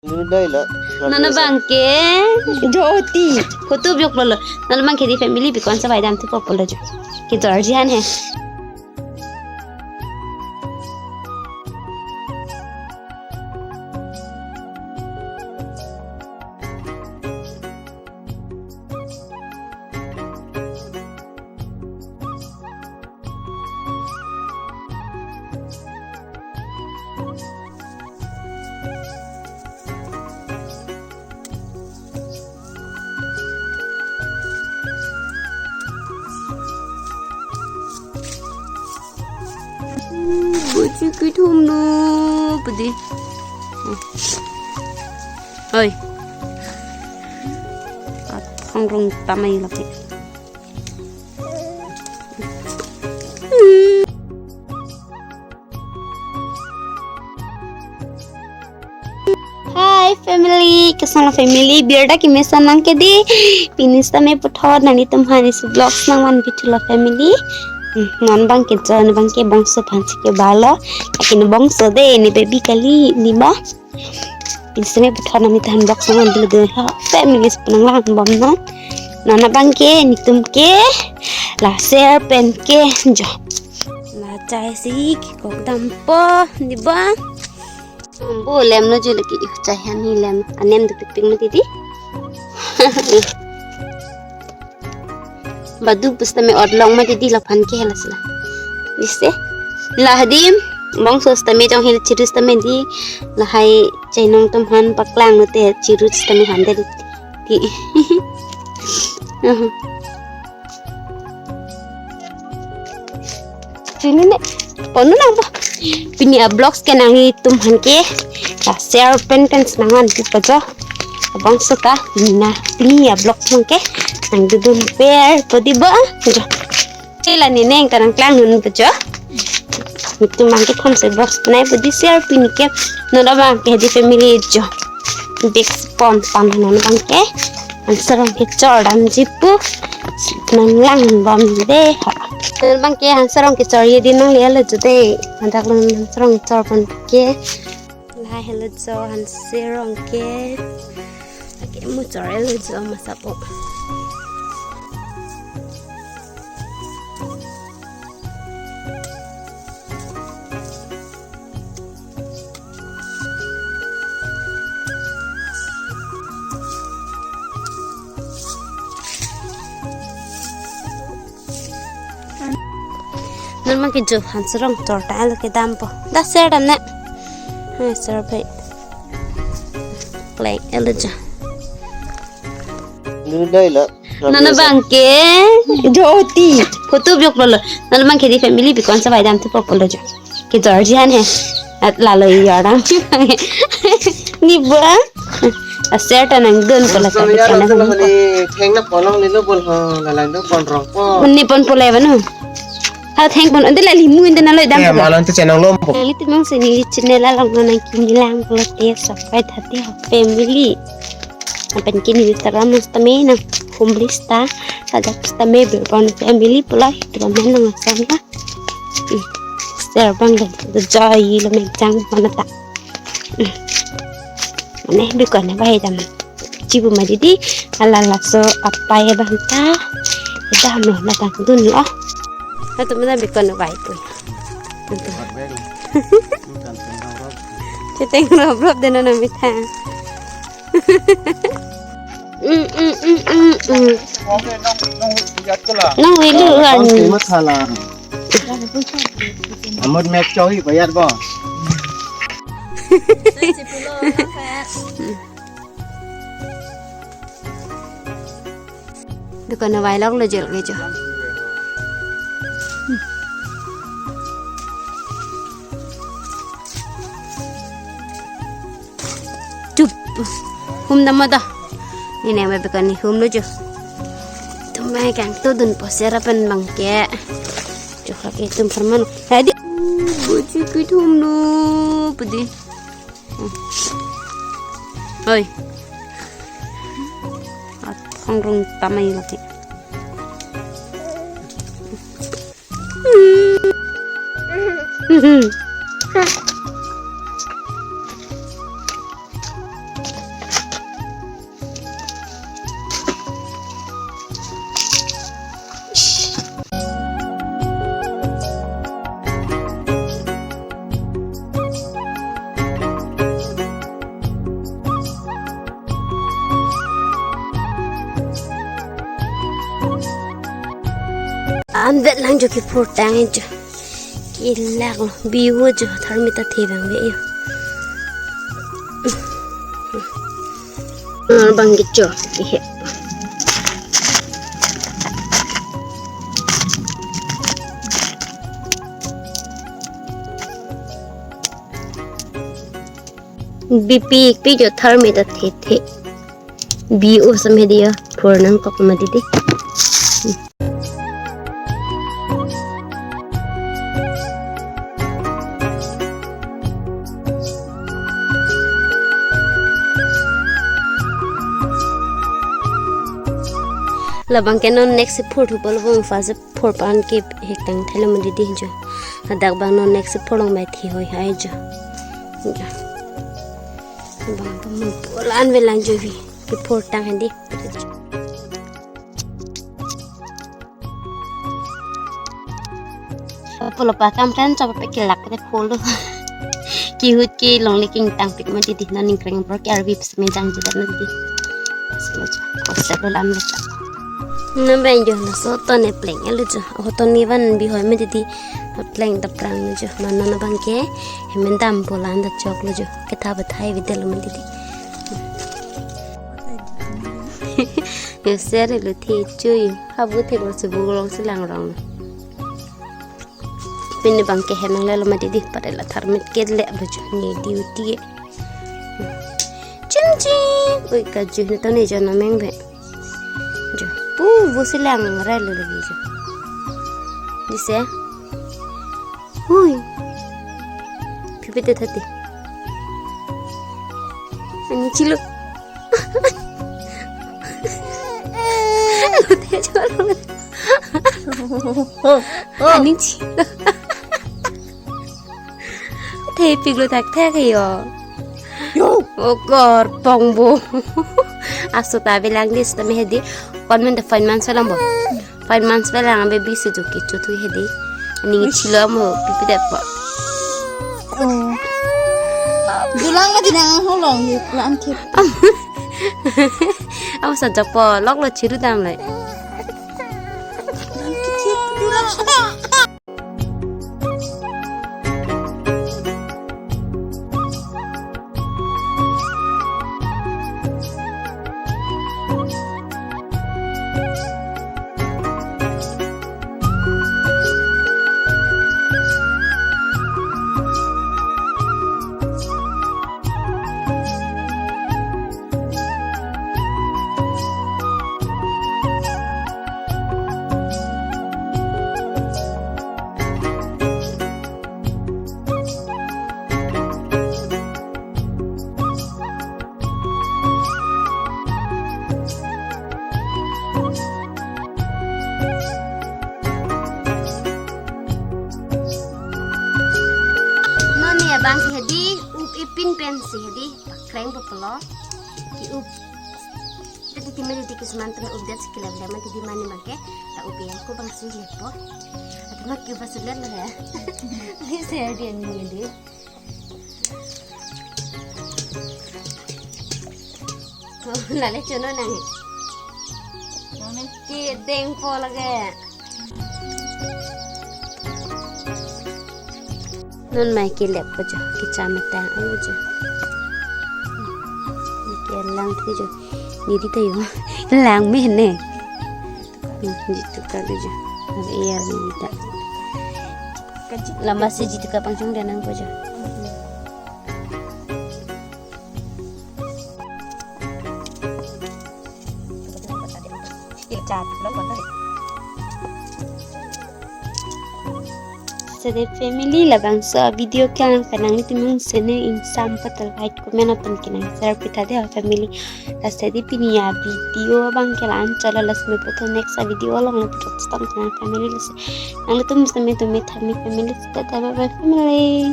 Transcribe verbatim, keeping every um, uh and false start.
Nana bangke joti. Kutu biok lolo. Nana bangke di family bikon sa baidam tu popolo jo. Ke Georgian he. Buji kithum no pudi. Hoi. Athong rong tamai lagi. Hi family, kosonlo family, birta kemesenang ke di. Pini sitame puthot nanglitum aphan isi vlogs nangvan pithulo family. Hmm, non bangke jo, non bangke bongso aphan si kebalo. Lakin bongso de, ne baby kali, ne ba. Pini sitame puthot nanglitum aphan vlogs nangvan pithulo de. Ha, family si penang lang bom non. Nana bangke, netum ke. La share pen ke jo. La chai si kok dampo, ne ba. Bo lemlo jo lagi chai han hi lem anem dopikpik mati di. Badu pusitame ot long mati di laphan ke hela sila. Dise. La hadim bongso sitame jong hil chiru sitame di lahai chainong atum aphan paklang lote chiru sitame han de di. Chini ne, ponu nang po. Pini a vlogs ke nanglitum aphan ke. La share pen pen si nangvan pipo jo. Bongso ta, pini na, pini a vlogs nang ke. Nangdodun per, pudi ba, jo. Chila ni neng ta nangklang nun po jo. Netum bangke thomse vlogs nai pudi share pini ke. Non bangke di family jo. Big pon pon non bangke. Ansarong kechor damji pu. Nanglang bom de ha. Non bangke ansarong kechor ye di nanglelo jo de. Hadak lo ansarong kechor pon ke. La helo jo ansarong ke. Lake muchor lo jo masapo. Non bangke jo ansarong chor ta lo kedampo. Da share dam ne. Hai share pai. Play elo jo. Nana bangke joti. Kutu biok lolo. Nana bangke di family bikon sa baidam tu popolo jo. Ke Georgian he. At lalo yorang. Ne ba. A share ta nangdun pala sa. Thengna polong nilo bol ho lalang do pon rong po. Ne pon pole banu. Ha theng pon ante la limu ante nalo dam. Malang tu channel lom po. Nanglitum si ne channel along nangkimi lang pula te subscribe thate ho family. Lapen ke ne Instagram sitame nang home list ta. Hadak sitame Birpon family pula tu men nang asam la. Hmm. Share bang dan joy lo mek jang mana ta. Hmm. Aneh bikon ne baidam. Chibu ma didi ala laso apai abang ta. Dam lo na dangdun lo. Latum na bikon ne bai pu. Cheteng rop rop de nana methang. Mm, mm, mm, mm, mm. Nang wilu han. Bang ke mathala. Amot mek chohi bayat bo. Dukan na wailok lo jel ke jo. Chup. Hum dam da. Nene mai bikon ne hum lo jo. Tum mai kangtodun po share pen bangke. Jo kake tum perman. Hadi. Buji kithum lo pudi. Hoi. Athong rong tamai lagi. Anvet lang jo kephurtang jo. Kelak lo, bi-o jo, tharmit ta the abang ve jo. Ar bang kecho, kehe. Bi-pi, pi jo tharmit ta the the. Bi-o same diya, phur nangkok mati di. Labang ke non next phurthu polo bong fase phurpan ke hektang thelo mati di jo. Hadak bang non next phurlong bai thi hoi hai jo. Jo. Bang pemupul an velang jo vi. Kephurtang hedi. Polo pa kam kan chapa pe kelak te phul do. Kehut ke longle kingtang pik mati di, non ningkreng bro ke arvi pes mendang jidat mati di. Selo cha. Kosek lo lam lo cha. Non bang jo laso ton ne pleng elo jo. Ho ton ne van bi hoi mati di. Pleng ta prang jo. Mane non bang ke hemen dam polan ta chok lo jo. Ketha bathai video lo mati di. Yo share lo the chui. Habu thek lo si bu long si lang rong. Pini bang ke hem nangle lo mati di, pare la tharmit ke le lo jo ne duty. Chim chim. Oi, kaju ne to ne jo na meng be. Jo. Pu bu si lang ra lo lagi jo. Di se. Hui. Pipi te thati. Ani chilo. Ani chilo. Thepik lo thakthak he yo. Yo. O kor pong bo. Aso ta bilang dis ta me hedi. Kon men ta five months lang bo. Five months ba lang baby si jo kecho thu hedi. Ani chilo mo pipi det po. Oh. Dulang ma dinang ho long ni plan thip. Amo sa japo lok lo chiru dam lai. Non ne abang si hedi, up ipin pen si hedi, pakreng pepelo, ki up. Tadi time tadi kisman tena up det si kelap lema tadi mane make, ta up yang ko bang si lepo. Atau mak ki up sulet lo ya. Ini saya dia ni dia. Oh, lale chono nang. Nang ni kedeng po lage. Non mai kelep po jo, kecam metang alo jo. Kelang tu jo. Ni di tayo. Lang me ne. Hmm, jitu kali jo. Iya, ni ta. Lama si jitu ka pangchong danang po jo. Sede family, labangso video kelang penang ni timung sene ingsam patal like comment atum kenang share pitha de family. Lasi pini a video abang ke la-an chalo, lasi me puthot next a video along le puthot stang kenang family, lasi nanglitum seme tumi thami family, tata bye bye family.